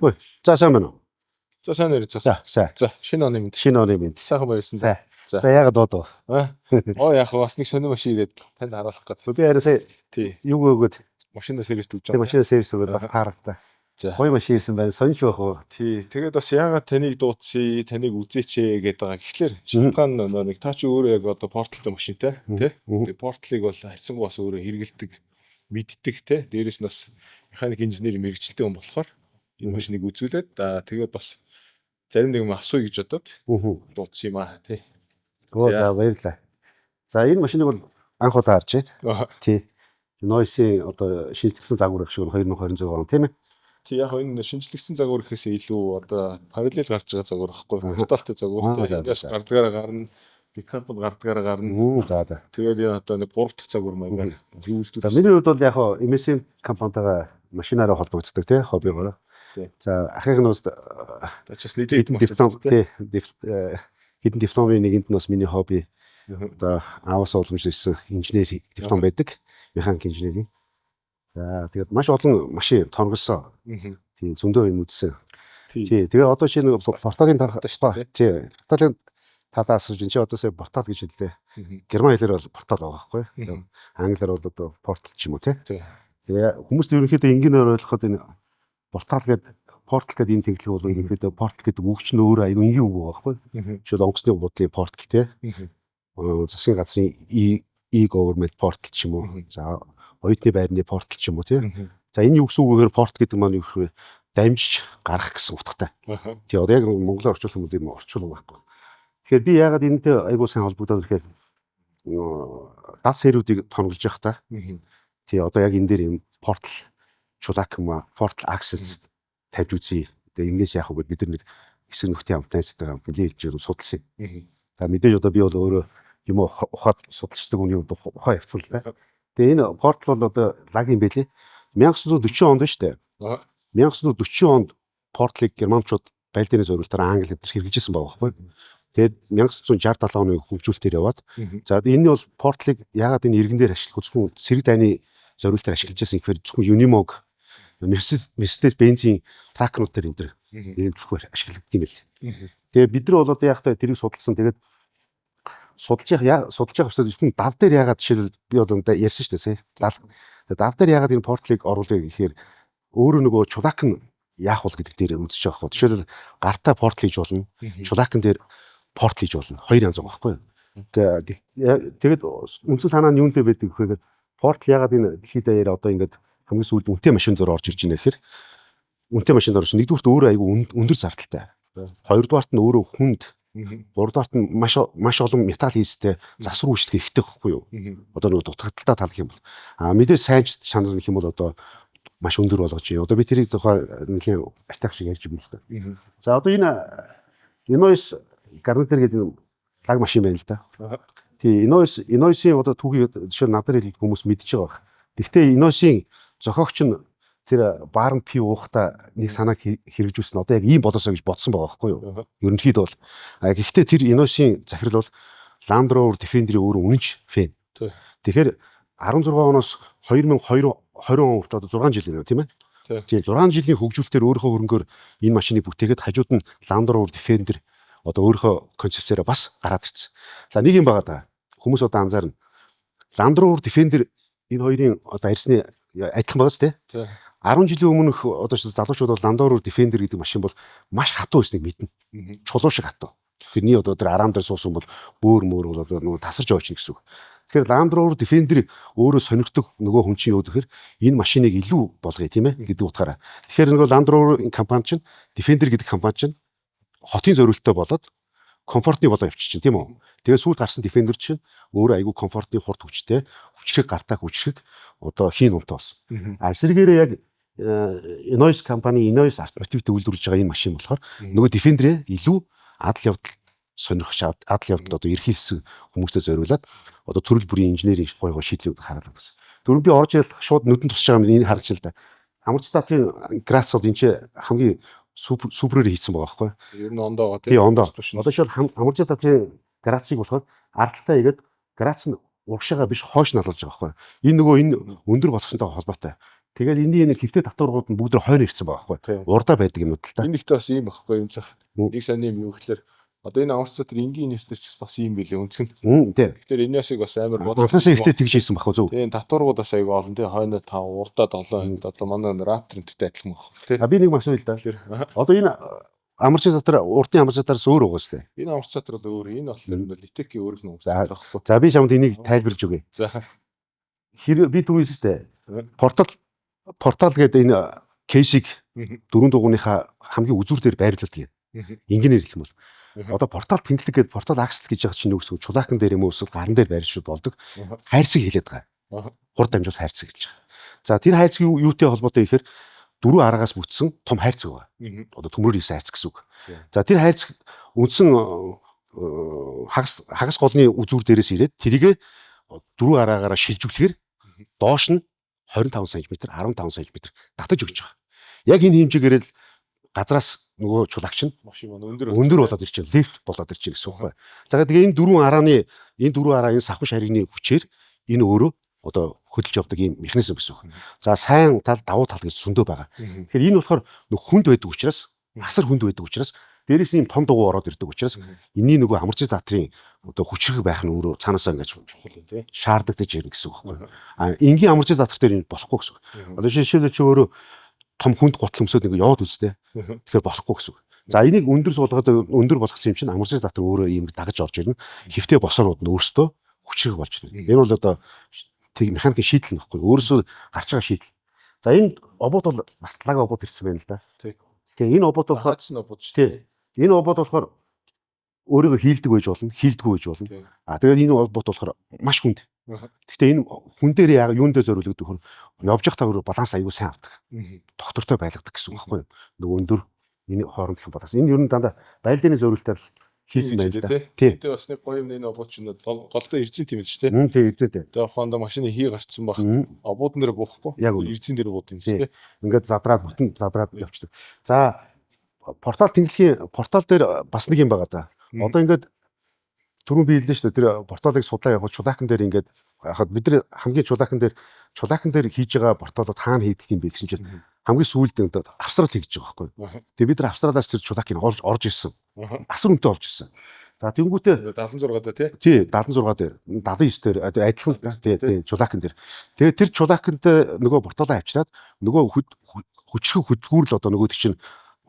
Ой, за, сайн байна уу? За, сайн нэр зах. За, сайн. За, шинэ оны мэнд. Шинэ оны мэнд. Сайхан баярсан. Сайн. За. За, яагаад дуудав? Аа. Оо, яг бас нэг сонир машин ирээд танд харуулах гэдэг. Би харин сая юу өгөөд Машинаа сервис өгж тэг байгаа. машин сервис өгөөд бас тааралтай. За. Гоё машин ирсэн байна. Сонж байх уу? Тий. Тэгээд бас яагаад таныг дуудсий, таныг үзээч гэдэг байгаа. Тэгэхээр шалтгаан нь нэг та чи өөрөө яг одоо порталтай машинтай, тий. Тэгээд портлыг бол хайцсангуу бас өөрөө хэрэгэлдэг, мэддэг, тий. Дээрээс нь бас механик инженер мэргэжилтэй хүн болохоор энэ машиныг үзүүлээд, аа, тэгээд бас зарим нэг юм асууя гэж бодоод дуудсан юм аа, тий. Оо, за, баярлалаа. За, энэ машиныг бол анх удаа харж байна. Тий. Noise-ийн одоо шинэчлэгдсэн загвар их шиг 2026 он, тийм ээ? Тий, яг энэ шинэчлэгдсэн загвар гэхээс илүү одоо параллел гарч байгаа загвар байхгүй, порталтай загвартай. Эндээс гардгаараа гарна, пикап нь гардгаараа гарна. За. Тэгээд энэ одоо нэг 3 дахь загвар маягаар За, миний хувьд бол яг хоо MSM компанитайгаа машинаараа холбогддог, тий, хоббигоороо. За, ахыг нь бас Тачаас нийлээд хэдэн диплом, тий, хэдэн дипломын нэгэнд нь бас миний хобби, одоо ааваас уламжлсан инженер диплом байдаг. Механик инженерийн. За, тэгээд маш олон машин тонгосон. Тийм, зөндөө юм үзсэн. Тий, тэгээ одоо чи нэг порталын шүү дээ. Тий, порталын талаас асууж, энэ чи одоо сая портал гэж хэллээ. Герман хэлээр бол портал байгаа байхгүй. Англиар бол одоо портал ч юм уу, тий. Тэгээ хүмүүст ерөнхийдөө энгийнээр ойлгоход энэ портал гэдэг, портал гэдэг энэ тэнхлэг бол ерөнхийдөө портал гэдэг үг чинь өөрөө аюу энгийн үг байгаа байхгүй. Жишээл, онгоцны буудлын портал, тий. Засгийн газрын e-government портал ч юм уу. За, оюутны байрны портал ч юм уу, тий. За, энэ юу гэсэн үг вэ гэхээр порт гэдэг маань юу гэхээр дамжиж гарах гэсэн утгатай. Тий, одоо яг монголоор орчуулах юм бол юм орчуулга байхгүй. Тэгэхээр би яагаад энэтэй айгуу сайн холбогдоод ирэхээр дал сериудыг тонголж явах та. Тий, одоо яг энэ дээр юм портал чулак юм аа, портал access тавьж үзье. Тэгээ ингээс яах вэ гэд бид нар нэг хэсэг нөхдөй хамт найзтайгаа нэлээд хэлж судалсан юм. За, мэдээж одоо би бол өөрөө юм ухаад судалчдаг хүний хувьд ухаа явцсан л да. Тэгээ энэ портал бол одоо лаг юм байлээ. 1940 онд шүү дээ. 1940 онд портлыг германчууд байлдааны зориултаар Англи дээр хэрэгжижсэн байгаа байхгүй. Тэгээд 1960 70 оны хөгжүүлэлтээр яваад, за, энэ бол портлыг яагаад энэ иргэн дээр ашиглах, зөвхөн цэрэг дайны зориултаар ашиглаж байсан гэхээр зөвхөн Unimog, Mercedes Benz-ийн truck нууд дээр энэ төр ийм ашигладаг юм байл. Тэгээ бид нар бол одоо яг та тэрийг судалсан. Тэгээд судалж явах хэвээр зөвхөн дал дээр яагаад, жишээлбэл, би бол одоо ярьсан шүү дээ сая. Дал. Дал дээр яагаад энэ портлыг оруулъя гэхээр өөрөө нөгөө чулак нь яах бол гэдэг дээр үзэж байгаа хөө. Жишээлбэл, гартаа портал хийж болно. Чулакн дээр портал хийж болно. Хоёр янз байгаа байхгүй юу? Тэгээд үндсэн санаа нь юунтэй байдаг гэхээр портал яагаад энэ дэлхийд даяар одоо ингээд хамгийн сүүлд үнэтэй машин дээр орж ирж байна гэхээр үнэтэй машин дээр орж, нэгдүгüрт, өөрөө айгүй өндөр зардалтай. Хоёрдугаарт нь өөрөө хүнд. Гуравдугаарт нь маш маш олон металл хийстэй засвар үйлчлэг ихтэй байхгүй юу? Одоо нөгөө дутагдaltaй тал гэх юм бол. А мэдээж сайн чанар гэх юм бол одоо маш өндөр болгож байна. Одоо би тэрийг тухай нэлийн атах шиг ярьж өгнө л да. За, одоо энэ Enois Garniter гэдэг лаг машин байна л да. Тий, Enois-ийн одоо түүхийг жишээ нь надад хэлэх хүмүүс мэдж байгаа байх. Гэхдээ Enois-ийн зохиогч нь тэр бааранд пив уухта нэг санааг хэрэгжүүлсэн. Одоо яг ийм болоосоо гэж бодсон байгаа байхгүй юу? Ерөнхийдөө бол. А гэхдээ тэр Enois-ийн захирал бол Land Rover Defender-ийн өөрөө үнэнч fan. Тэгэхээр 16 оноос 2020 он хүртэл одоо 6 жил байна, тийм ээ? Тийм, 6 жилийн хөгжүүлэлтээр өөрийнхөө хөрөнгөөр энэ машиныг бүтээгээд хажууд нь Land Rover Defender одоо өөрийнхөө концепцээрээ бас гараад ирсэн. За, нэг юм байгаа да. Хүмүүс одоо анзаарна. Land Rover Defender энэ хоёрын одоо арьсны адилхан байгаа ч тий. 10 жилийн өмнөх одоо залуучууд бол Land Rover Defender гэдэг машин бол маш хатуу байсныг мэднэ. Чулуу шиг хатуу. Тэрний одоо тэр араам дээр суусан бол бөөр мөр бол одоо нөгөө тасарч явж гэсэн үг. Тэгэхээр Land Rover Defender өөрөө сонирхдаг нөгөө хүн чинь юу гэхээр энэ машиныг илүү болгоё, тийм ээ, гэдэг утгаараа. Тэгэхээр нөгөө Land Rover компани чинь, Defender гэдэг компани чинь хотын зориулттай болоод комфортны болоо явчих чинь, тийм үү. Тэгээ сүүлд гарсан Defender чинь өөрөө айгүй комфортны, хурд хүчтэй, хүчрэг гартаа хүчрэг одоо хийн унтаа болсон. А эсрэгээрээ яг Enois компани, Enois Automotive үйлдвэрлэж байгаа энэ машин болохоор нөгөө Defender-ээ илүү адал явдал сонирхож, адал явдал одоо эрхэлсэн хүмүүстэй зориулаад одоо төрөл бүрийн инженерийн гой гой шийдлүүд хараад байна. Дөрөв би орж ирэл шууд нүдэн тусч байгаа юм энийг харж л да. Амар штатын Грац бол энэ чи хамгийн супер суперээр хийсэн байгаа байхгүй. Ер нь ондоо байгаа. Тий, ондоо. Одоо шууд амар штатын Грацыг болохоор ардталтай игээд Грац нь урагшаага биш, хойш налуулж байгаа байхгүй. Энэ нөгөө энэ өндөр болгосонтойгоо холбоотой. Тэгээд энэний нэг хэвтэй татваргууд нь бүгд хойно ирсэн байгаа байхгүй. Урдаа байдаг юмнууд л та. Энэ ихтэй бас ийм байхгүй юм цах. Нэг сайн юм юу гэхээр одоо энэ амарч цатар энгийн нэрсээр ч бас ийм билээ үнцэн. Тийм. Тэгэхээр энэсийг бас амар бодож. Анхнаасаа ихтэй тэгж хийсэн байхгүй зөв. Тийм, татваргууд бас айгүй олон тий, хойно 5, урдаа 7, одоо манай Raptor энтертэй адилхан байхгүй тий. А би нэг асуу л да. Одоо энэ амарч цатар урдын амарч цатараас өөр байгаа шүү дээ. Энэ амарч цатар бол өөр, энэ болохоор Litec-ийн өөрийнх нь амарч цатар байхгүй. За би чамд энийг тайлбарлаж өгье. За. Хэрэг би түрүү хэлсэн шүү дээ. Портал гэдэг энэ case-ийг дөрвөн дугууныхаа хамгийн үзүүр дээр байрлуулдаг юм. Энгийнээр хэлэх юм бол одоо портал тэнхлэг гэдэг портал аксел гэж байгаа чинь нүгс чулаакан дээр юм уу эсвэл гаран дээр байршуул болдог. Хайрцаг хэлээд байгаа. Хурд дамжуул хайрцаг гэж байгаа. За тэр хайрцаг юутай холбоотой гэхээр дөрвөн аргаас бүтсэн том хайрцаг байгаа. Одоо төмрөөр хийсэн хайрцаг гэсэн үг. За тэр хайрцаг үндсэн хагас голны үзүүр дээрээс ирээд тэрийг дөрвөн араагаараа шилжүүлэхээр доош нь 25 см, 15 см татаж өгч байгаа. Яг энэ хэмжээгээр л газраас нөгөө чулаагч нь машин маань өндөр өндөр болоод ирж байна. Лифт болоод ирж байна гэсэн үг байна. За тэгээ энэ дөрвөн арааны энэ дөрвөн араа энэ савхан шаригны хүчээр энэ өөрөө одоо хөдөлж явдаг ийм механизм гэсэн үг. За сайн тал, давуу тал гэж зөндөө байгаа. Тэгэхээр энэ болохоор нөх хүнд байдаг учраас, асар хүнд байдаг учраас, дээрээс нь ийм том дугуй ороод ирдэг учраас энэний нөгөө амарч затрын одоо хүчрэх байх нь өөрөө цаанаасаа ингэж чухал юм тий. Шаардлагатай ирнэ гэсэн үг байхгүй. А энгийн амарч затар дээр энэ болохгүй гэсэн үг. Одоо жишээлбэл чи өөрөө том хүнд гутал өмсөөд ингэ яваад үзтээ. Тэгэхээр болохгүй гэсэн үг. За энийг өндөр суулгаад өндөр болгосон юм чинь амарч затар өөрөө ийм дагаж орж ирнэ. Хэвтэй босоонууд нь өөрсдөө хүчрэх болж ирнэ. Энэ бол одоо тэг механикийн шийдэл нөхгүй. Өөрөөсөө гарч байгаа шийдэл. За энэ обод бол бас лаг обод ирсэн байна л да. Тэгээ энэ обод болохоор обод шүү дээ. Энэ обод болохоор өөрийгөө хийлдэг байж болно, хийлдэггүй байж болно. А тэгээд энэ обод болохоор маш хүнд. Гэхдээ энэ хүн дээр яг юун дээр зориулагддаг вэ? Явж явахдаа өөрөө баланс аягүй сайн авдаг. Доктортой байлгадаг гэсэн үг байхгүй юу? Нөгөө өндөр энэ хооронд их баланс. Энэ ер нь дандаа байлдааны зориултаар хийсэн байна л да. Тийм. Тэгээ бас нэг гоё юм энэ обод чинь голдоо эрзэн тийм л шүү дээ. Тийм эрзэнтэй. Тэгээ ухаандаа машины хий гарцсан баг. Обууд нэр буухгүй. Эрзэн дээр бууд юм шүү дээ. Ингээд задраад бүтэн задраад явчихдаг. За портал тэнхлэгийн портал дээр бас нэг юм байгаа да. Одоо ингээд түрүүн би хэллээ шүү дээ. Тэр порталыг судлаа явах чулаакан дээр ингээд яхад бид нар хамгийн чулаакан дээр хийж байгаа порталууд хаана хийдэг юм бэ гэсэн чинь хамгийн сүүлд ингээд Австрал хийж байгаа байхгүй. Тэгээ бид нар Австралиас тэр чулаакыг олж ирсэн. Асар үнэтэй олж ирсэн. За тэнгүүтээ 76 дээр тий. Тий, 76 дээр, 79 дээр адилхан тий, тий, чулаакан дээр. Тэгээ тэр чулааканд нөгөө порталаа авчираад нөгөө хүчрэх хөдөлгүүр л одоо нөгөөд чинь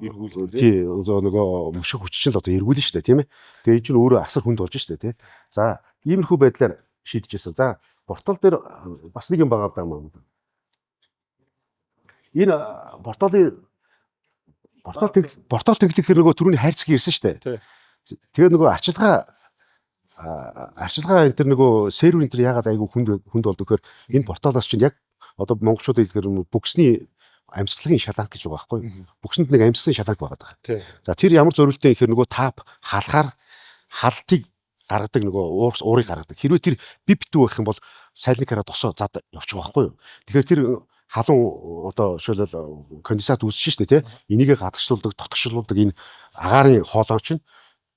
эргүүлэн тий, одоо нөгөө мөшөх хүч чинь л одоо эргүүлнэ шүү дээ, тийм ээ. Тэгээ энэ чинь өөрөө асар хүнд болж шүү дээ, тий. За, иймэрхүү байдлаар шийдэж байсан. За, портал дээр бас нэг юм байгаа даа маа. Энэ порталын портал тэглэхээр нөгөө түрүүний хайрцаг ирсэн шүү дээ. Тэгээ нөгөө арчилгаа энэ төр нөгөө сервер энэ төр яагаад айгүй хүнд болдог гэхээр энэ порталаас чинь яг одоо монголчууд хэлэхээр бүксний амьсгалын шаланк гэж байгаа байхгүй юу? Бүксэнд нэг амьсгалын шаланк байгаа даа. За тэр ямар зориулттай гэхээр нөгөө тап халахаар халтыг гаргадаг нөгөө уурыг гаргадаг. Хэрвээ тэр бие битүү байх юм бол сайлникаараа тосоо зад явчих байхгүй юу? Тэгэхээр тэр халуун одоо жишээлбэл конденсат үүсэж шүү дээ, тий. Энийгээ гадагшлуулдаг, дотгошлуулдаг энэ агаарын хоолой чинь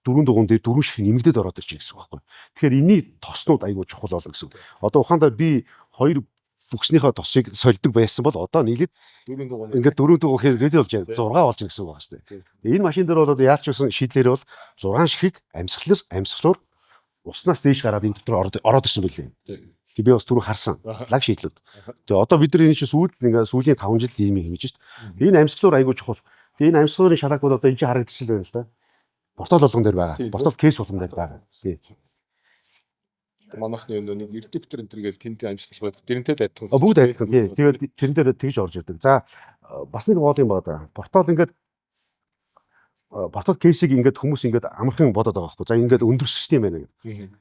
дөрвөн дугуун дээр дөрвөн шиг нэмэгдээд ороод ирж гэсэн үг байхгүй. Тэгэхээр энэний тоснууд айгүй чухал болно гэсэн үг. Одоо ухаандаа би хоёр бүкснийхээ тосыг сольдог байсан бол одоо нийлээд ингээд дөрвөн дугуун гэхээр рэди болж байна. 6 болж гэсэн үг байгаа шүү дээ. Энэ машин дээр бол одоо яалч байсан шийдлэр бол 6 шихийг амьсгалаар уснаас дээш гараад энэ дотор ороод ирсэн байлээ. Тэг би бас түрүү харсан. Лаг шийдлүүд. Тэгээ одоо бид нар энэ чинь сүүлд ингээд сүүлийн 5 жил ийм юм хийж шүү дээ. Энэ амьсгалуур айгүй чухал. Тэгээ энэ амьсгалуурын шалааг бол одоо энэ чинь харагдчихл байна л да. Портал болгон дээр байгаа. Портал кейс болгон дээр байгаа. Тий. Манайхны нэг редуктор энэ төр гэл тэнд амьсгал байдаг. Тэрнтэй л адилхан. Бүгд адилхан. Тий. Тэгээд тэрэн дээр тэгж орж ирдэг. За бас нэг гол юм байна да. Портал ингээд портал кейсийг ингээд хүмүүс ингээд амархан бодоод байгаа байхгүй. За ингээд өндөр систем байна гэдэг.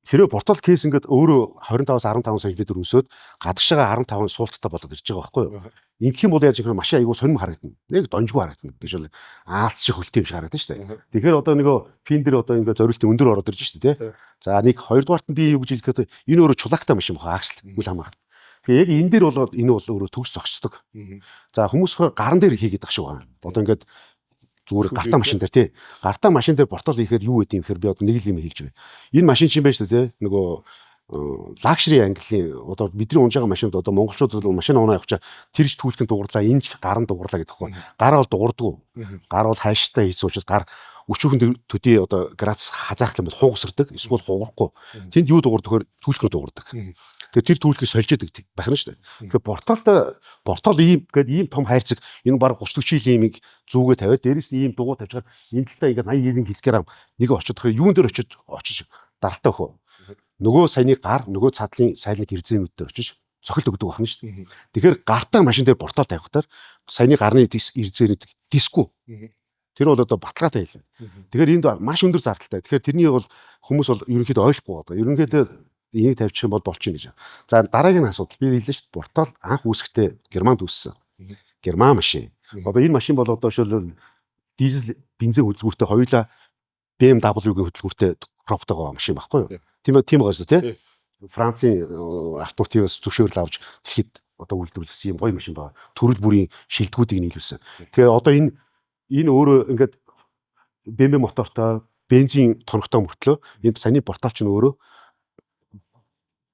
Хэрвээ портал кейс ингээд өөрөө 25-аас 15 см өсөөд гадагшаага 15 суулттай болоод ирж байгаа байхгүй юу? Ингэх юм бол яаж гэхээр машин айгүй сонирм харагдана. Нэг донжгүй харагдана. Тэгшэл аалц шиг хөлтэй юм шиг харагдана шүү дээ. Тэгэхээр одоо нөгөө фин дээр одоо ингээд зориултын өндөр ороод ирж шүү дээ, тий. За нэг хоёрдугаарт нь би юу гэж хэлэх гээд энэ өөрөө чулаагтай машин баха аксел үл хамааран. Тэгэхээр яг энэ дээр болоод энэ бол өөрөө төгс зогсдог. За хүмүүс гаран дээр хийгээд байгаа шүү. Одоо ингээд зүгээр гартаа машин дээр тий. Гартаа машин дээр портал хийхээр юу гэдэг юм гэхээр би одоо нэг л юм хэлж байгаа. Энэ машин чинь байж шүү дээ, тий. Нөгөө Luxury ангиллын одоо бидний унж байгаа машинууд, одоо монголчууд бол машин унаа явах чаа тэр ч түүхлэн дугуурлаа, энэ ч гар нь дугуурлаа гэдэг байхгүй. Гар бол дугуурдаггүй. Гар бол хайштай хийсэн учраас гар өчүүхэн төдий одоо грац хазаах юм бол хугасардаг, эсвэл хугарахгүй. Тэнд юу дугуурдаг вөхөр түүхлэн дугуурдаг. Тэгэхээр тэр түүхлийг сольж идэг байх нь шүү дээ. Тэгэхээр порталтай портал ийм гээд ийм том хайрцаг, энэ баг 30 40 жилийн имийг зүүгээ тавиад, дээрээс нь ийм дугуй тавьчихаар энэ талдаа ингээд 80 90 кг нэг очиж тэгэхээр юун дээр очиж очиж даралтай өхөө. Нөгөө саяны гар, нөгөө цадлын сайлны гэрзээнүүд дээр очиж цохилт өгдөг байна шүү дээ. Тэгэхээр гартаа машин дээр портал тавихтаар саяны гарны эрзээнүүд дисгүй. Тэр бол одоо баталгаатай хэлээ. Тэгэхээр энд маш өндөр зардалтай. Тэгэхээр тэрний бол хүмүүс бол ерөнхийдөө ойлгохгүй байгаа. Ерөнхийдөө энийг тавьчих юм бол болчихно гэж. За, дараагийн асуудал, би хэллээ шүү дээ. Портал анх үүсэхдээ Германд үүссэн. Герман машин. Одоо энэ машин бол одоо жишээлбэл дизель, бензин хөдөлгүүртэй, хоёулаа BMW-гийн хөдөлгүүртэй кроптойгоо машин баггүй юу? Тийм тийм байгаа шүү дээ, тий. Францын automotive аас зөвшөөрөл авч дэлхийд одоо үйлдвэрлэсэн юм гоё машин байгаа. Төрөл бүрийн шилдэгүүдийг нийлүүлсэн. Тэгээ одоо энэ өөрөө ингээд BMW мотортой, бензин тоногтой мөртлөө энэ саяны портал ч өөрөө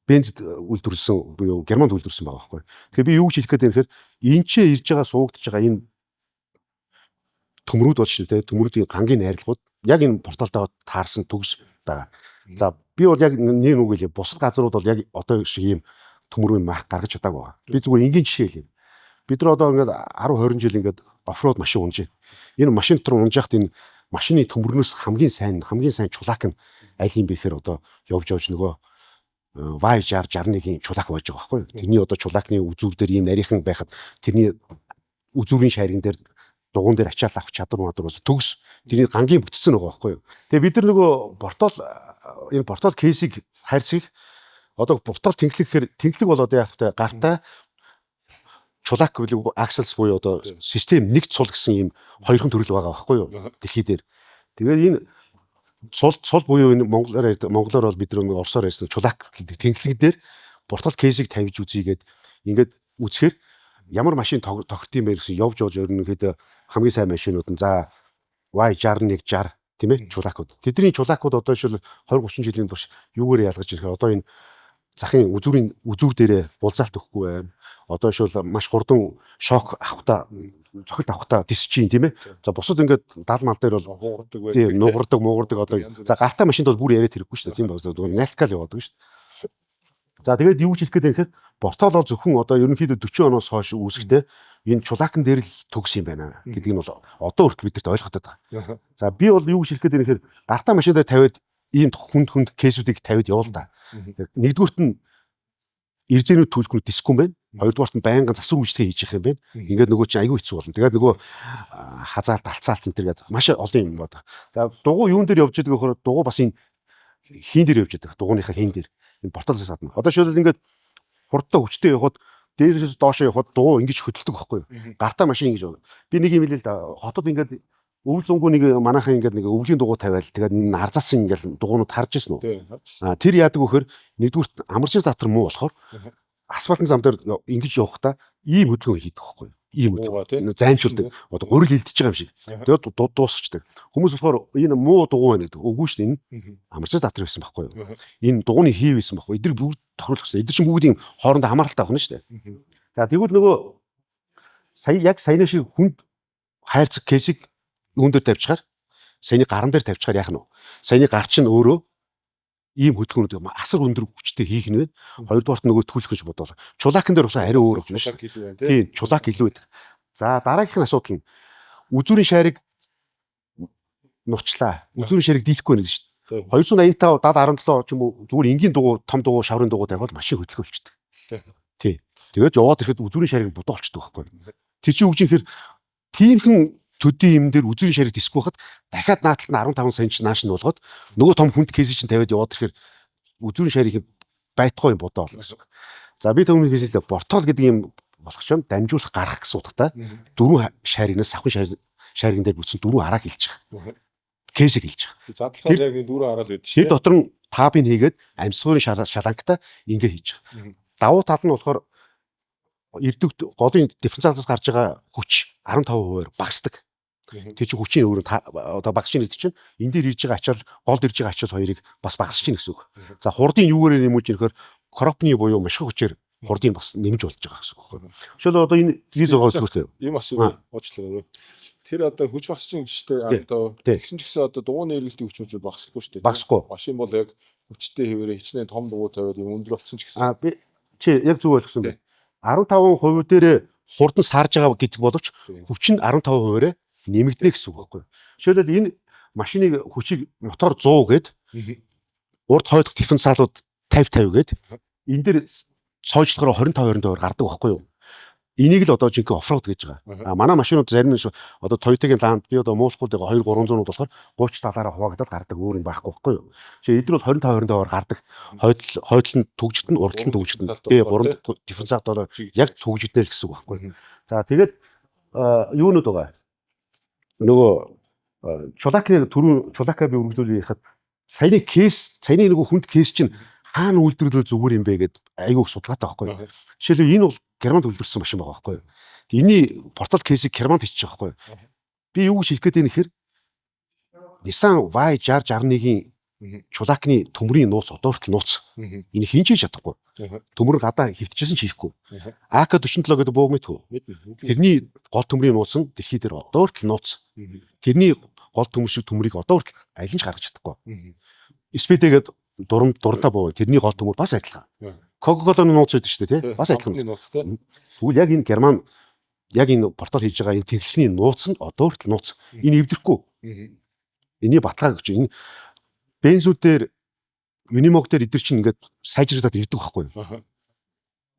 бензид үйлдвэрлэсэн буюу Германд үйлдвэрлэсэн байгаа байхгүй. Тэгэхээр би юу гэж хэлэх гээд байна гэхээр энэ ч ирж байгаа, суугдж байгаа энэ төмрүүд бол шүү дээ. Төмрүүдийн гангийн найрлагууд яг энэ порталтайгаа таарсан төгс байгаа. За, би бол яг нэг үг хэлье. Бусад газрууд бол яг одоо шиг ийм төмрийн марк гаргаж чадаагүй байгаа. Би зүгээр энгийн жишээ хэлье. Бид нар одоо ингээд 10 20 жил ингээд off-road машин унж байна. Энэ машин дотор унж яхад энэ машины төмөрнөөс хамгийн сайн чулаак нь аль юм бэ гэхээр одоо явж явж нөгөө Y60 61-ийн чулаак байж байгаа байхгүй юу? Тэрний одоо чулаакны үзүүр дээр ийм нарийнхан байхад тэрний үзүүрийн шайрган дээр, дугуун дээр ачаал авах чадвар мадар бас төгс, тэрний гангийн бүтцэн байгаа байхгүй юу? Тэгээ бид нар нөгөө портал, энэ портал case ийг, хайрцгийг, одоо портал тэнхлэг гэхээр тэнхлэг бол одоо яг вэ гартаа чулаак буюу axles буюу одоо систем нэг цул гэсэн ийм хоёрхан төрөл байгаа байхгүй юу? Дэлхий дээр. Тэгээд энэ цул цул буюу энэ монголоор бол бид нар орсоор ярьсан чулаак гэдэг тэнхлэг дээр портал case ийг тавьж үзьгээд ингээд үзэхээр ямар машин тохирд юм бэ гэсэн явж явж ерөнхийдөө хамгийн сайн машинууд нь за Y61 60, тийм ээ, чулаакууд. Тэдний чулаакууд одоо жишээл 20 30 жилийн турш юугаар ялгаж ирэхээр одоо энэ захын үзүүрийн үзүүр дээрээ гулзаалт өгөхгүй байна. Одоо жишээл маш хурдан шок авахта, цохилт авахта дисэж чинь, тийм ээ. За, бусад ингээд дал мал дээр бол хугардаг байдаг. Тийм, нугардаг, муугардаг одоо. За, гартаа машинд бол бүр яриад хэрэггүй шүү дээ. Тийм байна. Найлткал яваадаг шүү дээ. За, тэгээд юу гэж хэлэх гээд байна гэхээр портал бол зөвхөн одоо ерөнхийдөө 40 оноос хойш үүсэхдээ энэ чулаакан дээр л төгс юм байна гэдгийг нь бол одоо хүртэл бидэрт ойлгоход байгаа. За, би бол юу гэж хэлэх гээд байна гэхээр гартаа машин дээр тавиад ийм хүнд хүнд case үүдийг тавиад явуул та. Нэгдүгüрт нь эрзэнүүд түлхүүр дисгүй юм байна. Хоёрдугаарт нь байнгын засвар үйлчлэгээ хийж явах юм байна. Ингээд нөгөө чинь айгүй хэцүү болно. Тэгээд нөгөө хазаалт, алцаалт энэ төр гэж маш олон юм байна. За, дугуй юун дээр явж идэг гэхээр дугуй бас энэ хийн дээр явж идэг. Дугууныхаа хийн дээр. Энэ порталаас гадна. Одоо шийдвэл ингээд хурдтай хүчтэй явхад, дээрээс доошоо явхад дугуй ингэж хөдөлдөг байхгүй юу? Гартаа машин ингэж явна. Би нэг юм хэлээ л да. Хотод ингээд өвөл зунгүй нэг манайхан ингээд нэг өвлийн дугуй тавиал тэгээд энэ арзаасан ингээд дугуйнууд харж ирсэн үү? А тэр яадаг вөхөр нэгдүгüрт амарчин затар муу болохоор асфальтын зам дээр ингэж явахдаа ийм хөдөлгөөн хийдэг байхгүй юу? Ийм хөдөлгөөн займшуулдаг. Одоо гурил хилдэж байгаа юм шиг. Тэгээд дуусчдаг. Хүмүүс болохоор энэ муу дугуй байна гэдэг. Үгүй шүү дээ, энэ амарчин затар байсан байхгүй юу? Энэ дугуйны хийв байсан байхгүй юу? Эдгээр бүгд тохируулах хэрэгтэй. Эдгээр чинь бүгд ийм хоорондоо хамааралтай байна шүү дээ. За, тэгвэл нөгөө сая яг саяны шиг хүнд хайрцаг case ийг юун дээр тавьчихаар, саяны гаран дээр тавьчихаар яах нь вэ? Саяны гар чинь өөрөө ийм хөдөлгөөнүүд асар өндөр хүчтэй хийх нь байна. Хоёрдугаарт нөгөө түлх гэж бодвол. Чулаакан дээр болохоор арай өөр байна шүү. Чулаак илүү байна, тийм. Тийм, чулаак илүү байдаг. За, дараагийнх нь асуудал нь үзүүрийн шайрыг нурчлаа. Үзүүрийн шайрыг дийлэхгүй байна гэдэг шүү дээ. 285 70 17 ч юм уу зүгээр энгийн дугуй, том дугуй, шаврын дугуй тавиад машин хөдөлгөөн болчдөг. Тий. Тэгээд яваад ирэхэд үзүүрийн шайрыг будаа болчдөг байхгүй. Тэр чинь үгж ихээр тиймхэн төдий юм дээр үзүүрийн шайрыг дисгүй байхад дахиад нааталт нь 15 см нааш нь болгоод нөгөө том хүнд case чинь тавиад яваад ирэхээр үзүүрийн шайрыг байтугай юм будаа болно гэсэн үг. За, би түүний хэлээ, портал гэдэг юм болох чинь дамжуулах, гарах гэсэн утгатай дөрвөн шайрагнаас савхан шайрагн дээр бүтсэн дөрвөн арааг хэлж байгаа. Case ийг хэлж байгаа. Задлахаар яг нэг дөрвөн араал байдаг шүү. Тэр дотор нь пабыг хийгээд амьсгуурын шалангтай ингэ хийж байгаа. Давуу тал нь болохоор эрдэгт голын дифференциалаас гарч байгаа хүч 15%-аар багасдаг. Тэр чинь хүчийн өөрөө одоо багасч гэдэг чинь энэ дээр ирж байгаа ачаал, голд ирж байгаа ачаал хоёрыг бас багасч чинь гэсэн үг. За, хурдын юугаар нэмүүлж ирэхээр коропны буюу машин хүчээр хурдын бас нэмж болж байгаа гэсэн үг байхгүй. Жишээл одоо энэ V6 хөдөлгөөртэй. Ийм асуу уучлаарай. Тэр одоо хүч багасч чинь гэж дээ. Одоо тэгсэн ч гэсэн одоо дугуйны эргэлтийн хүч хүч багасахгүй шүү дээ. Багасахгүй. Машин бол яг хүчтэй хэвээрээ хичнээн том дугуй тавиад юм өндөр болсон ч гэсэн. А би чи яг зөв ойлгосон бэ. 15% дээр хурдан саарж байгаа гэдэг боловч хүч нь 15%-аараа нэмэгдэнэ гэсэн үг байхгүй. Жишээлбэл энэ машины хүчийг мотор 100 гээд урд хойдох дифференциалууд 50 50 гээд энэ дээр цоожлохоор 25 25-аар гардаг байхгүй юу? Энийг л одоо жинхэнэ оффроуд гэж байгаа. А манай машинууд зарим нь одоо Toyota-гийн Land би одоо муулахгүй 2 300-ууд болохоор 30 70-аараа хуваагдаад гардаг, өөр юм байхгүй байхгүй юу? Жишээ эдгээр бол 25 25-аар гардаг. Хойдол хойдол нь түгжигдэн, урдл нь түгжигдэн. Тэгээ гурван дифференциал болоо яг түгжигдэнэ л гэсэн үг байхгүй. За, тэгээд юунууд байгаа? Нөгөө Чулакны түрүүн Чулака би үргэлжлүүлээ яхад саяны case, саяны нөгөө хүнд case чинь хаана үйлдвэрлэл зүгээр юм бэ гэд айгүй судалгаатай байхгүй. Жишээлбэл энэ бол Германд үйлдвэрлэсэн машин байгаа байхгүй. Энийний портал case ийг Германд хийчих байхгүй. Би юу гэж хэлэх гээд байна гэхээр Nissan Y60 61-ийн Чулакны төмрийн нууц одоо хүртэл нууц. Энэ хинж хийж чадахгүй. Төмөр гадаа хөвтөжсэн ч хийхгүй. AK-47 гэдэг бууг мэдхүү. Тэрний гол төмрийн нууц нь дэлхий дээр одоо хүртэл нууц. Тэрний гол төмөр шиг төмрийг одоо хүртэл аль нь ч гаргаж чадахгүй. SPD гэдэг дуран дурантай буу. Тэрний гол төмөр бас адилхан. Coca-Cola-ны нууц байдаг шүү дээ, тий? Бас адилхан. Тэгвэл яг энэ Герман яг энэ портал хийж байгаа энэ тэнхлэхний нууц нь одоо хүртэл нууц. Энэ эвдэрхгүй. Эний баталгаа гэж энэ бензүүд дээр, Unimog дээр эдгэр чинь ингээд сайжрагдаад ирдэг байхгүй юу?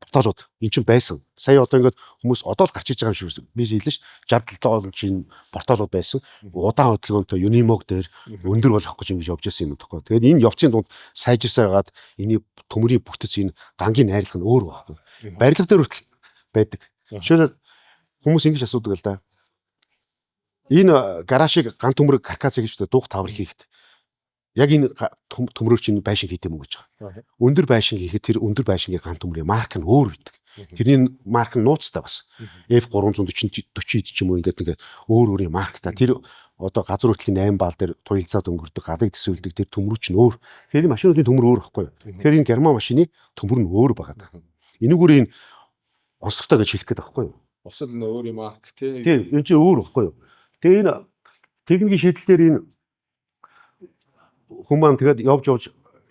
Порталууд эн чинь байсан. Сая одоо ингээд хүмүүс одоо л гарч иж байгаа юм шиг би хэллээ ш. 67 он чинь порталууд байсан. Удаан хөдөлгөөнтэй Unimog дээр өндөр болох гэж ингэж явж байсан юм таахгүй. Тэгээд энэ явцын дунд сайжирсаар хагаад энэний төмөрийн бүтэц, энэ гангийн найрлага нь өөр байхгүй. Барилга дээр хүртэл байдаг. Жишээлбэл хүмүүс ингэж асуудаг л да. Энэ гаражийг ган төмөр каркас гэж дуух тавар хийхэд яг энэ төмрөөр чинь байшин хийдэм үү гэж байгаа. Өндөр байшин хийхэд тэр өндөр байшингийн ган төмрийн марк нь өөр байдаг. Тэрний марк нь нууцтай бас. F340 40 ч юм уу ингээд нэг өөр өөрийн марктай. Тэр одоо газар хөдлөлийн 8 бал дээр туялзаад өнгөрдөг, галыг төсөөлдөг тэр төмрүү чинь өөр. Тэгэхээр энэ машинуудын төмөр өөр байхгүй юу? Тэгэхээр энэ герман машины төмөр нь өөр байгаа. Энүүгээр энэ онцлогтой гэж хэлэх гээд байгаа байхгүй юу? Бас л өөрийн марк тий. Тийм, энэ чинь өөр байхгүй юу? Тэгээ энэ техникийн шийдэл дээр энэ хүн маань тэгээд явж явж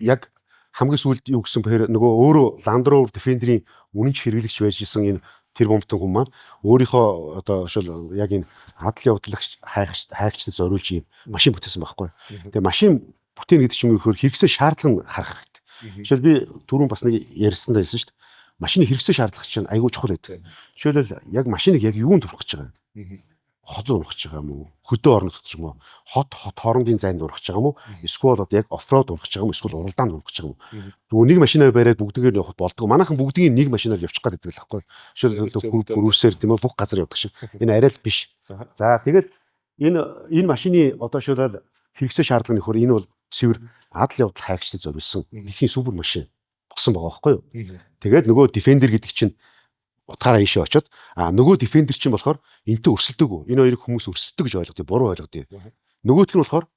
яг хамгийн сүүлд юу гэсэн бэхээр нөгөө өөрөө Land Rover Defender-ийн үнэнч хэрэглэгч байж исэн энэ тэр бомтон хүн маань өөрийнхөө одоо шил яг энэ адал явдлагч хайгч хайгчдад зориулж ийм машин бүтээсэн байхгүй. Тэгээ машин бүтээн гэдэг чинь юу гэхээр хэрэгсээ шаардлага нь харах хэрэгтэй. Жишээл би түрүүн бас нэг ярьсандаа хэлсэн шүү дээ. Машины хэрэгсээ шаардлага чинь айгүй чухал байдаг. Жишээлбэл яг машиныг яг юунд турах гэж байгаа юм? Хот унах гэж байгаа юм уу? Хөдөө орнод гэж юм уу? Хот хот хоорондын зайд унах гэж байгаа юм уу? Эсвэл одоо яг off-road унах гэж байгаа юм уу? Эсвэл уралдаанд унах гэж байгаа юм уу? Зүгээр нэг машинаа бариад бүгдгээр нь явахд болдгоо. Манайхан бүгдийн нэг машинаар явчих гээд байдаг л байхгүй. Жишээлбэл гөрүүсээр тийм үү бүх газар явдаг шиг. Энэ арай л биш. За, тэгээд энэ машины одоо шилбэл хэрэгсээ шаардлага нь нөхөр энэ бол цэвэр адал явдал хайгчдад зориулсан дэлхийн супер машин болсон байгаа байхгүй юу? Тэгээд нөгөө Defender гэдэг чинь утгаараа ийшээ очоод а нөгөө Defender чинь болохоор энтэй өрсөлдөөгүй. Энэ хоёрыг хүмүүс өрсөлдөг гэж ойлгодог, буруу ойлгодог. Нөгөөх нь болохоор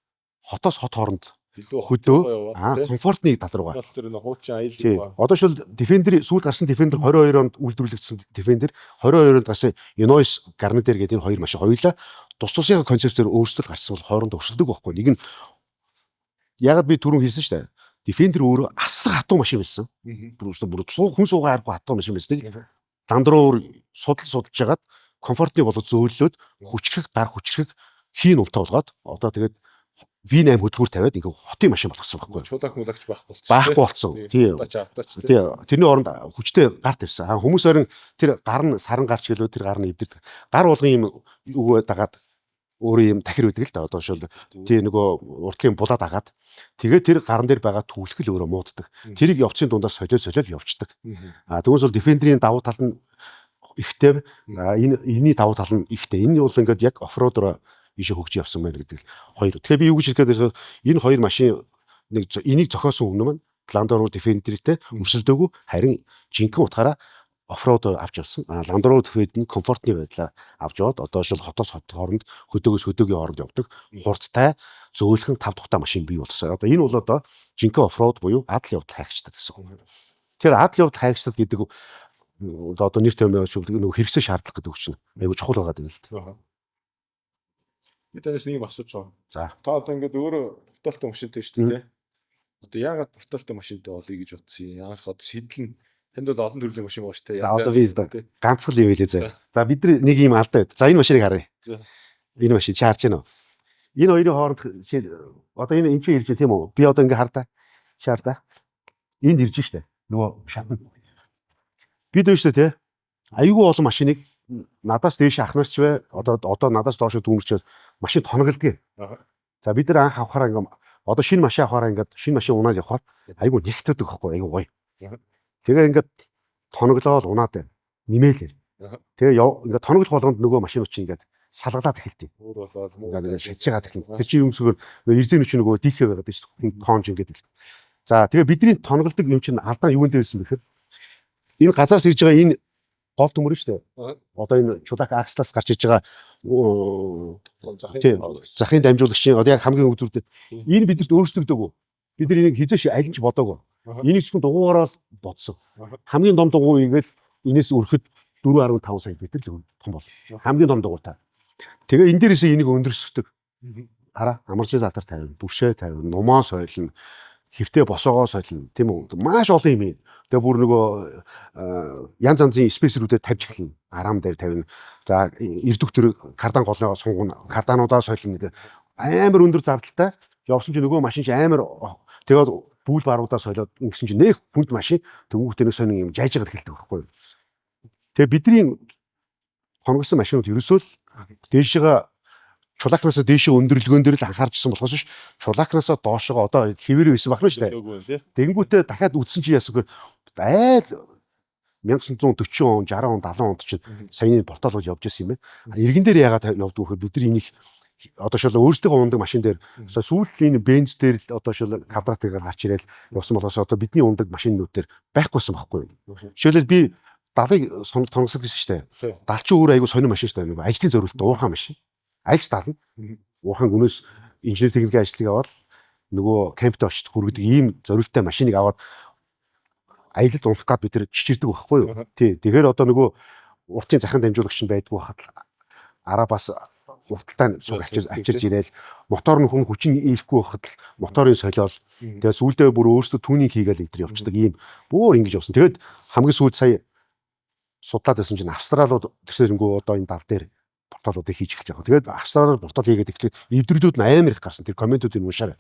хотоос хот хооронд хөдөө комфортны тал руугаа. Тэр нэг хуучин аялал. Одоо шил Defender сүүлд гарсан Defender 22 онд үйлдвэрлэгдсэн Defender, 22 онд гарсан Ineos Grenadier гэдэг энэ хоёр машин хоёулаа тус тусынхаа концепцээр өөрсдөө гарсан бол хоорондоо өрсөлдөг байхгүй. Нэг нь ягаад би түрүүн хэлсэн шүү дээ. Defender өөрөө асар хатуу машин байсан. Бүр бүр хүн суугаа аргагүй хатуу машин байсан. Land Rover судал судалж хагаад комфортны болоод зөөллөөд хүчрэх гар хүчрэх хийн унтаа болгоод одоо тэгээд V8 хөдөлгүүр тавиад ингээ хотын машин болгосон байхгүй. Чулаах мулагч байхгүй болсон. Байхгүй болсон. Тийм. Тийм. Тэрний оронд хүчтэй гар тавьсан. Хүмүүс харин тэр гар нь саран гарч гэлөө тэр гар нь эвдэрдэг. Гар болгон юм үгөө дагаад өөрөө юм тахир байдаг л да. Одоо шил тий нөгөө уртлын булаа дагаад тэгээд тэр гаран дээр байгаа түлхэл өөрөө мууддаг. Тэрийг явцын дундаас солиод солиод явцдаг. А тэгвэл бол Defender-ийн давуу тал нь ихтэй, энэ энэний давуу тал нь ихтэй. Энэ бол ингээд яг off-road-оор ийшээ хөгжиж явсан байна гэдэг л хоёр. Тэгэхээр би юу гэж хэлэх гээд энэ хоёр машин нэг энийг зохиосон хүн маань Land Rover Defender-тэй өрсөлдөөгүй, харин жинхэнэ утгаараа Off-road авч явсан. Land Rover Defender нь комфортны байдлаар авч яваад одоо шил хотоос хот хооронд, хөдөөгөөс хөдөөгийн хооронд явдаг хурдтай, зөөлхөн, тав тухтай машин бий болсон. Одоо энэ бол одоо жинхэнэ off-road буюу адал явдал хайгчдад гэсэн үг. Тэр адал явдал хайгчдад гэдэг одоо нэр томьёо нөгөө хэрэгцээ шаардлага гэдэг үг чинь айгу чухал байгаа юм л да. Би танаас нэг юм асууж байгаа. За. Та одоо ингээд өөрөө порталтай машинтай шүү дээ, тий? Одоо яагаад порталтай машинтай болъё гэж бодсон юм? Анх одоо сэтэл нь танд бол олон төрлийн машин байгаа шүү дээ. За, одоо би ганцхан юм хэлээ заа. За, бид нар нэг юм алдаа байд. За, энэ машиныг харъя. Энэ машин чи харж байна уу? Энэ хоёрын хооронд одоо энэ энэ чинь ирж байна, тийм үү? Би одоо ингээ хардаа. Чи хардаа. Энд ирж штэ. Нөгөө шатна. Бид байна штэ, тий? Айгүй олон машиныг надаас дээш ахнарч бай. Одоо надаас доош дүүмэрч машин тоноглодог. За, бид нар анх авахаараа ингээ одоо шинэ машин авахаараа ингээд шинэ машин унаад явахаар айгүй нэгтдэг байхгүй, айгүй гоё. Тэгээ ингээд тоноглоод унаад байна. Нэмээлээ. Тэгээ ингээд тоноглох болгонд нөгөө машинууд чинь ингээд салгалаад эхэлдэг. Өөр болоод муу. Ингээд шатжгаад эхэлнэ. Тэр чинь юм зүгээр эрзэн чинь нөгөө дийлхэ байгаад шүү дээ. Тоонж ингээд эхэлдэг. За, тэгээ бидний тоноглодог юм чинь алдаа юунд дээрсэн бэхээр энэ газраас ирж байгаа энэ гол төмөр шүү дээ. Одоо энэ чулаак акслаас гарч иж байгаа захын дамжуулагчийн одоо яг хамгийн үзүүр дээр энэ бидэрт өөрчлөгдөөгүй. Бид нар энийг хизээш аль нь ч бодоогүй. Энийг зөвхөн дугуугаараа л бодсон. Хамгийн том дугуй игээл энэс өрөхөд 4.5 сая метр л том бол. Хамгийн том дугуйтай. Тэгээ энэ дээрээсээ энийг өндөрсгдөг. Хараа, амарчин затар тавина, бүршээ тавина, нумаа сойлно, хөвтөө босоогоо солино, тийм үү? Маш олон юм юм. Тэгээ бүр нөгөө янз янзын spacer үүдэд тавьж эхэлнэ. Арам дээр тавина. За, эрдүг төр кардан голноо сунгана, кардануудаа солино гэдэг амар өндөр зардалтай. Явсан чинь нөгөө машин чи амар тэгээд бүүл баруудаа солиод ингэсэн чинь нэх хүнд машин тэнгуүтэй нэг сонин юм жайжгаад эхэлдэг байхгүй юу? Тэгээ бидний тоноглосон машинууд ерөөсөө л дээшээгээ чулаакнаас дээшээ өндөрлөгөн дээр л анхаарчсан болохоос ш чулаакнаас доошоо одоо хэвээр байсан байх нь шүү дээ. Тэгэнгүүтээ дахиад үтсэн чи яасан гэхээр айл 1940 он, 60 он, 70 онд чинь саяны порталууд явж байсан юм байна. Иргэн дээр яагаад явдгүй гэхээр бид нар энийг одоо шал өөрсдийнхөө ундаг машин дээр сүүлийн энэ бенз дээр л одоо шал квадратыг гарч ирэл явсан болохоос одоо бидний ундаг машинууд дээр байхгүйсэн байхгүй юу. Жишээлбэл, би 70-ыг тонгосон гэсэн шүү дээ. 70 чи өөр айгүй сонир машин шүү дээ. Нөгөө ажлын зориулттай уурхаан машин. Альч 70. Уурхаан гүнээс инженер техникийн ажлыг аваад нөгөө кемптэй очиж хүргэдэг ийм зориулттай машиныг аваад аялалд унах гад бид тэр чичирдэг байхгүй юу. Тий. Тэгэхээр одоо нөгөө уртын захин дамжуулагч нь байдгүй хахад араа бас урталтай суг авчирж ирээл мотор нь хүн хүчин ийлэхгүй байхад л моторын солиол, тэгээ сүүлдээ бүр өөрсдөө түүнийг хийгээл энэ төр явцдаг ийм бүр ингэж явсан. Тэгээд хамгийн сүүлд сая судлаад байсан чинь австралууд тэрсэрэнгүү одоо энэ дал дээр порталуудыг хийж эхэлж байгаа. Тэгээд австралууд портал хийгээд эхлээд эвдрэлүүд нь амар их гарсан. Тэр комментуудыг уншаарай.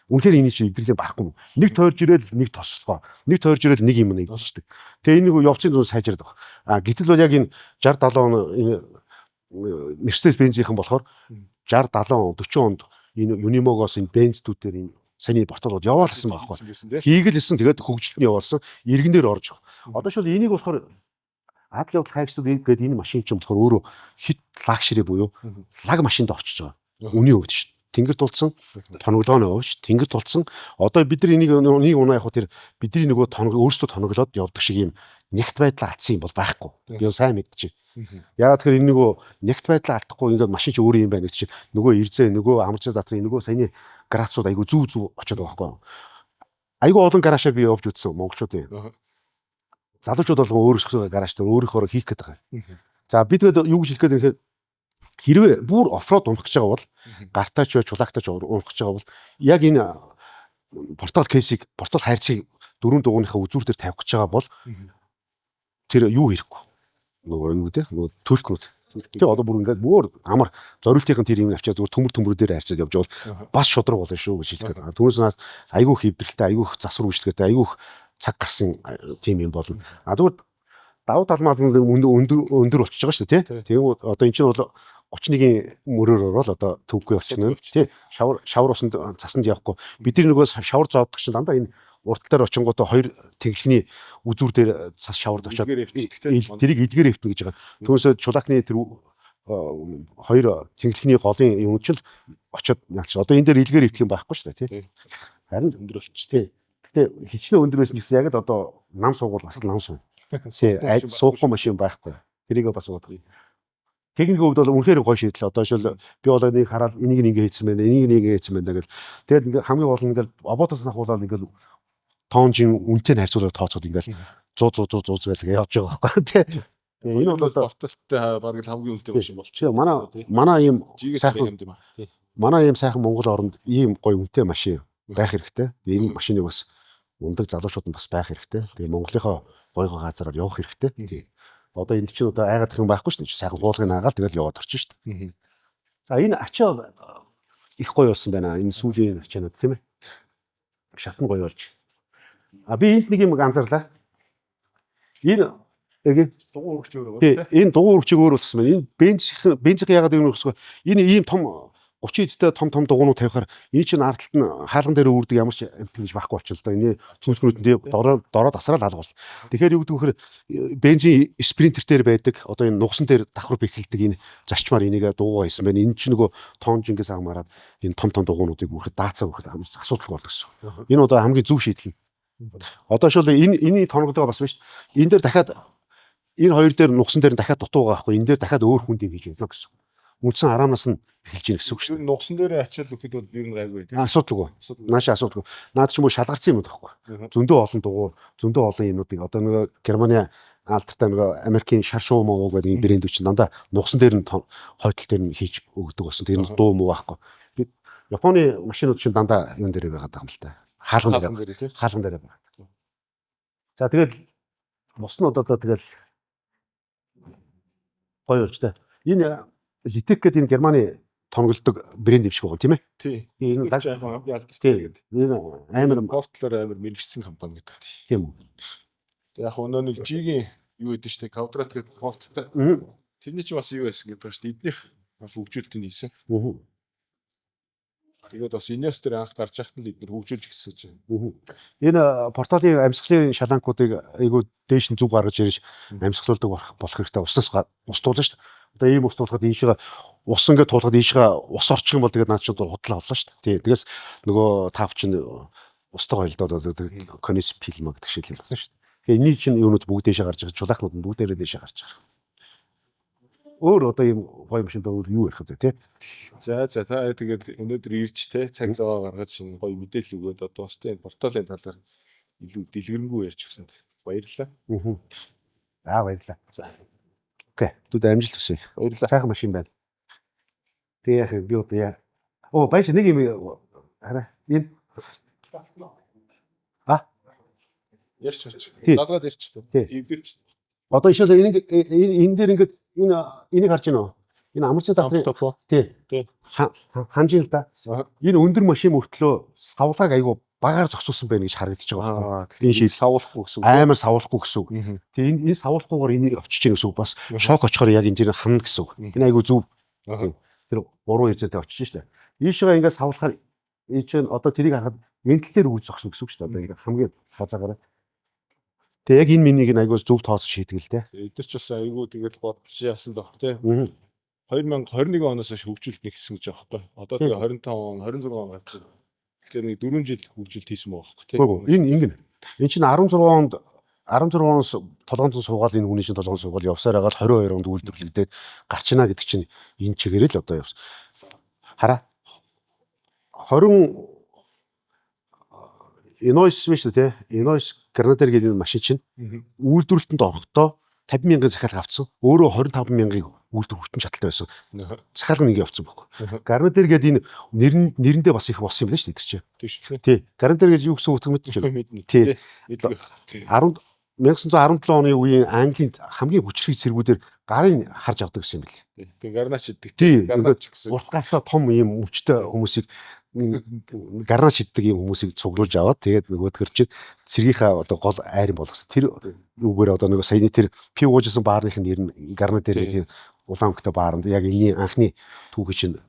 Үнэхээр энийг чи эвдрэлийн барахгүй. Нэг тойрж ирээл нэг тослогоо. Нэг тойрж ирээл нэг юм эвдэрчдэг. Тэгээ энэ нэг явцын зүүн сайжраад байгаа. А гэтэл бол яг энэ 60 70 он энэ Mercedes Benz-ийнхэн болохоор 60 70 он, 40 онд энэ Unimog-оос энэ Benz-дүүдээр энэ саяны порталууд яваалсан байхгүй. Хийгэлсэн, тэгээд хөгжилт нь явуулсан. Иргэн дээр орж байгаа. Одоо шул энийг болохоор адал явдал хайгчдад гээд энэ машин чинь болохоор өөрөө хит luxury буюу лаг машинд орчиж байгаа. Үний хувьд шүү. Тэнгэр тулцсан, тоноглооны хувьд тэнгэр тулцсан. Одоо бид нар энийг нэг унаа яг тэр бидний нөгөө тоног өөрсдөө тоноглоод явдаг шиг юм нягт байдлаа алдсан юм бол байхгүй. Би сайн мэдчихэв. Яагаад тэгэхээр энэ нөгөө нягт байдлаа алдахгүй ингээд машин чи өөрөө юм байна гэж чинь нөгөө ирзээ, нөгөө амарч датрын, нөгөө саяны грацууд айгу зүв зүв очоод байгаа байхгүй. Айгу олон гаражаар би явж үзсэн монголчуудын. Залуучууд болгон өөрсдөө гараж дээр өөрийнхөө хийх гээд байгаа. За, бид тэгээд юу гэж хэлэх гээд юм гэхээр хэрвээ бүр off-road унах гэж байгаа бол гартаач бай, чулаагтаач унах гэж байгаа бол яг энэ портал case ийг, портал хайрцгийг дөрөв дугууныхаа үзүүр дээр тавих гэж байгаа бол тэр юу хэрэггүй. Нөгөө юу гэдэг нөгөө төлхнүүд. Тэгээ одоо бүр ингээд бүр амар зориултын тэр юм авчаа зүгээр төмөр төмөр дээр харьцаад явж бол бас шудраг болно шүү гэж хэлэх гээд. Түүнээс наад айгүйх эвдрэлтэй, айгүйх засвар үйлчлэгээтэй, айгүйх цаг гарсан тийм юм болно. А тэгвэл давуу тал мал өндөр өндөр болчихж байгаа шүү дээ, тий. Тэгээд одоо эн чинь бол 31-ийн мөрөөр ороод одоо төвгүй болчихно, тий. Шавар шавар усанд цасанд явахгүй. Бидний нөгөө шавар зооддог чинь дандаа энэ уртал дээр очингуудаа хоёр тэнхлэний үзүүр дээр цас шавард очиод тэрийг эдгээр эвтнэ гэж байгаа. Түүнээсээ чулаакны тэр хоёр тэнхлэхний голын юм чил очиод наач. Одоо энэ дээр илгээр эвтэх юм байхгүй шүү дээ, тий. Харин өндөр болчих. Тий. Гэтэ хичнээн өндөр байсан ч гэсэн яг л одоо нам суугуул бас л нам суу. Тий, суухгүй машин байхгүй. Тэрийг бас бодох. Техникийн хувьд бол үнэхээр гоё шийдэл. Одоо жишээл би бол энийг хараад энийг нь ингэ хийсэн байна, энийг нь ингэ хийсэн байна гэл. Тэгээд ингээ хамгийн гол нь ингээл оботоос ахуулаад ингээл тоонжин үнэтэй нь харьцуулаад тооцоод ингээл 100 100 100 100 байлгаа явж байгаа байхгүй тий. Энэ бол одоо порталтай бараг л хамгийн үнэтэй машин болчих. Манай ийм сайхан юм аа. Тий. Манай ийм сайхан Монгол оронд ийм гоё үнэтэй машин байх хэрэгтэй. Энэ машиныг бас ундаг залуучууд нь бас байх хэрэгтэй. Тэгээ Монголынхоо гоё гоё газараар явах хэрэгтэй. Тий. Одоо энэ чинь одоо айгаад юм байхгүй шүү дээ. Сайхан хуулгыг агаал тэгэл яваад орчих шүү дээ. За энэ ачаа их гоё болсон байна. Энэ сүүлийн ачаанууд тийм ээ. Шатн гоё болж. А би энд нэг юм анзаарлаа. Энэ яг дугуй өргөч өөр байгаа тийм. Энэ дугуй өргөчийг өөр болсон байна. Энэ бензин яагаад ийм өргөсгөө? Энэ ийм том 30 эдтэй том том дугуйнууд тавихаар энэ чинь ард талд нь хаалган дээр үүрдэг ямар ч амт гэж байхгүй болчихлоо л доо. Энэ цүнхнүүд нь дороо дасрал алга бол. Тэгэхээр юу гэдэг вэхээр бензин спринтер дээр байдаг одоо энэ нугсан дээр давхар бэхэлдэг энэ зарчмаар энийг дуугаа хийсэн байна. Энэ чинь нөгөө тоонжингээс хамаарат энэ том том дугуйнуудыг үүрэхэд даацаа үүрэхэд хамгийн асуудалгүй бол гэсэн. Энэ одоо хамгийн зөв шийдэл. Одоо шул энэ энэний тонгодоо бас биш. Энэ дээр дахиад энэ хоёр дээр нугсан дээр дахиад дутуу байгаа байхгүй. Энэ дээр дахиад өөр хүн дэм хийж болно гэсэн. Үндсэн араамнаас нь эхэлж гин гэсэн үг шүү дээ. Нугсан дээр ачаал өгөхөд бол ер нь гайгүй тийм. Асуудалгүй. Нааш асуудалгүй. Наад ч юм уу шалгарсан юм байхгүй. Зөндөө олон дугуй, зөндөө олон юмнуудыг одоо нөгөө Германы алдартай нөгөө Америкийн шар шуу муу гэдэг энэ брэндүүд чинь дандаа нугсан дээр нь хойтол дээр нь хийж өгдөг болсон. Тэр нь дуу муу байхгүй. Би Японы машинууд чинь дандаа юун дээр байгаад байгаа юм л та. Хаалган дээр тийм. Хаалган дээр байгаа. За тэгэл бус нь одоо тэгэл гоё болж та. Энэ Литек гэдэг энэ Германы тонголдог брэнд юм шиг байгаа тийм ээ. Тий. Энэ хамгийн алдартай гэдэг. Энэ амар портлоор амар мэрэгсэн компани гэдэг. Тийм үү. Яг өнөө нэг G-ийн юу гэдэг чинь Квадрат гэдэг порталтай. Тэрний чинь бас юу байсан гэдэг чинь эднийх бас хөгжүүлэлтийг хийсэн. Тэгээд бас Ineos дээр анх гарч яхад л эднэр хөгжүүлж гисэн чинь. Энэ порталын амьсгалын шаланкуудыг айгуу дээш нь зүг гаргаж ирж амьсгалуулдаг болох хэрэгтэй. Уснаас ус туулна шүү дээ. Одоо ийм ус туулахад ийшээ ус ингээд туулахад ийшээ ус орчих юм бол тэгээд наад чинь худлаа боллоо шүү дээ. Тий. Тэгээс нөгөө тав чинь устойгоо холдоод конис пилма гэдэг шиг л болсон шүү дээ. Тэгээ энэний чинь юунууд бүгд дээшээ гарч байгаа, чулаахнууд нь бүгдээрээ дээшээ гарч байгаа. Өөр одоо ийм гоё машинд өөр юу ярих вэ те? За за та тэгээд өнөөдөр ирж те цаг зав гаргаж гоё мэдээлэл өгөөд одоо бас те порталын талаар илүү дэлгэрэнгүй ярьж өгсөнд баярлалаа. За баярлалаа. За. Окей. Түд амжилт хүсье. Баярлалаа. Сайхан машин байна. Тэгээ яах юм би одоо яа. Оо баяж нэг юм хараа. Энэ а ярьч харч. Дагаад ярьч туу. Эвдэрч. Одоо ишээ энэ энэ дээр ингээд энэ энийг харж байна уу? Энэ амарчин дадрын тий. Ханжин л да. Энэ өндөр машин мөртлөө савлааг айгу багаар зохицуулсан байна гэж харагдаж байгаа. Энэ шийд савлахгүй гэсэн үг. Амар савлахгүй гэсэн үг. Тэгээ энэ энэ савлахгүйгээр энэ очиж гин гэсэн үг. Бас шок очихоор яг энэ дэр ханна гэсэн үг. Энэ айгу зөв. Тэр буруу хэзээтэй очиж штэ. Ийшээ ингээд савлахаар энэ чинь одоо тэрийг харахад энэ тал дээр үрж зогсно гэсэн үг шүү дээ. Одоо ингээд хамгийн хазаагаараа. Тэгээ яг энэ минийг нь айгуу зөв тооцож шийтгэл те. Эдгээр ч бас айгуу тэгэл бодож яасан доо те. 2021 оноос хойш хөгжүүлэлт нэгсэн гэж байгаа байхгүй. Одоо тэгээ 25 он, 26 он гарч. Тэгэхээр нэг 4 жил хөгжүүлэлт хийсэн байгаа байхгүй те. Үгүй энэ ингэнэ. Энэ чинь 16 онд 16 оноос толгоонд суугаад энэ хүний чинь толгоонд суугаад явсаар байгаа л 22 онд үйлдвэрлэгдээд гарчна гэдэг чинь энэ чигээрээ л одоо явсан. Хараа. 20 Ineos биш үү те? Ineos Grenadier гэдэг энэ машин чинь үйлдвэрлэлтэнд орохдоо 50 мянган захиалга авцсан. Өөрөө 25 мянгаыг үйлдвэр хүчин чадалтай байсан. Захиалга нэг явцсан байхгүй. Grenadier гэдэг энэ нэрэндээ бас их болсон юм байна шүү дээ тэр чинь. Тийм шүү дээ. Тий. Grenadier гэж юу гэсэн үг мэднэ шүү. Мэднэ. Тий. 1917 оны үеийн Английн хамгийн хүчрхэг цэргүүдээр гарын харж авдаг гэсэн юм бэл. Тэгээ гарнач иддэг. Тий. Гарнач гэсэн. Урт гашаа том ийм мөчтэй хүмүүсийг гарнач иддэг ийм хүмүүсийг цуглуулж аваад тэгээд нөгөөдгөр чинь цэргийнхаа одоо гол айрын болгосон. Тэр үгээр одоо нөгөө саяны тэр пив уужсан баарных нэр нь гарна дээр гэдэг улаан өнгөтэй бааранд яг энэний анхны түүхий чинь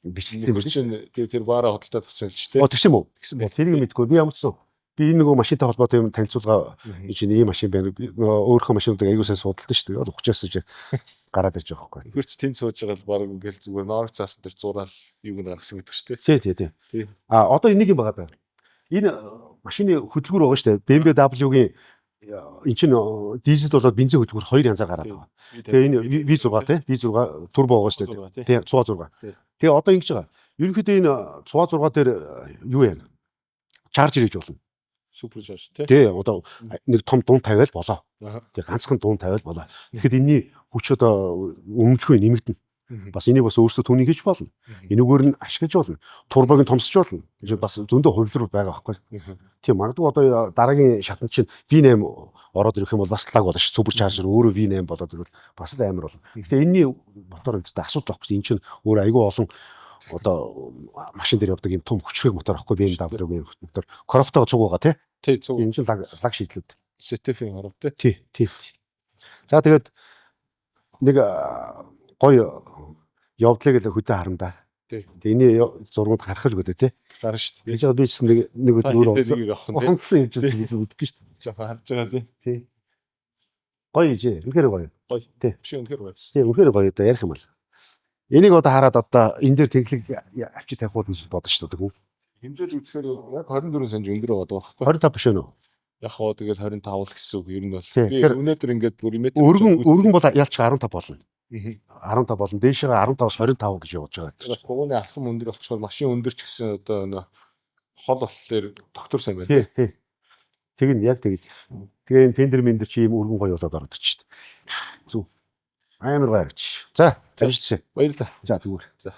бичсэн юм чинь тэр баараа худалдаад авсан л ч тий. Оо тэгсэн юм уу? Тэгсэн байх. Тэрийг мэдгүй. Би ямар ч сан би энэ нөгөө машинтай холбоотой юм танилцуулга чинь ийм машин байна. Би нөгөө өөрийнхөө машинуудыг аягүй сайн судалдаг шүү дээ. Ухчаас чи гараад ирж байгаа байхгүй. Тэгэхэр чи тэнд сууж байгаа л баг ингээл зүгээр ноорог цаасан дээр зураал юуг нь гаргасан гэдэг шүү дээ. Тий, тий, тий. А одоо энийг юм байгаа даа. Энэ машины хөдөлгүүр байгаа шүү дээ. BMW-гийн эн чинь дизель болоод бензин хөдөлгөөр хоёр янзаар гараад байгаа. Тэгээ энэ V6 тий, V6 турбо байгаа шүү дээ. Тий, цуга 6. Тэгээ одоо ингэж байгаа. Ерөнхийдөө энэ цуга 6 дээр юу яана? Charger хийж болно. Super charge тий. Тий, одоо нэг том дуун тавиал болоо. Тий, ганцхан дуун тавиал болоо. Тэгэхэд энэний хүч одоо өмнөхөө нэмэгдэнэ. Бас энийг бас өөрсдөө түүнийг хийж болно. Энүүгээр нь ашиглаж болно. Турбог нь томсож болно. Энэ бас зөндөө хувилбар байгаа байхгүй. Тийм, магадгүй одоо дараагийн шатнд чинь V8 ороод ирэх юм бол бас лаг болно ш. Super charger өөрөө V8 болоод ирвэл бас л амар болно. Гэхдээ энэний мотор энэ асуудал байхгүй. Энэ чинь өөр айгүй олон одоо машин дээр явдаг юм том хүчрэг мотор байхгүй, BMW-ийн мотор. Коробтойгоо цуг байгаа тий. Тий, цуг. Энэ чинь лаг лаг шийдлүүд. ZF-ийн короб тий. Тий, тий. За, тэгээд нэг гоё явдлыг л хөдөө харна да. Тий. Тэгээ энэний зургууд гарах л гэдэг тий. Гарна шүү дээ. Тэгж байгаа би ч нэг нэг өдөр өөр нэг авах нь тий. онцсон юм чи үдгүй шүү дээ. Жаахан харж байгаа тий. Тий. Гоё ижээ. Үнэхээр гоё. Гоё. Тий. Чи үнэхээр гоё. Тий, үнэхээр гоё одоо ярих юм бол. Энийг одоо хараад одоо энэ дээр тэнхлэг авчи тавих уу гэж бодож шүү дээ. Хэмжээл үзэхээр яг 24 сая өндөр байгаа байхгүй. 25 биш үү? Яг хоо тэгэл 25 л гэсэн үг ер нь бол. Тий, Би өнөөдөр ингээд бүр метр Өргөн бол ялч 15 болно. 15 болно. Дээшээ 15-аас 25 гэж явж байгаа. Бас гугууны алхам өндөр болчихоор машин өндөр ч гэсэн одоо нөө хол болохоор доктор сайн байна. Тий, тий. Тэгнь яг тэгж. Тэгээ энэ fender мендер чи ийм өргөн гоё болоод ороод ирчих шүү дээ. Зүг. Амар гоё харагч. За, амжилтсаа. Баярлалаа. За, тэгвэр. За.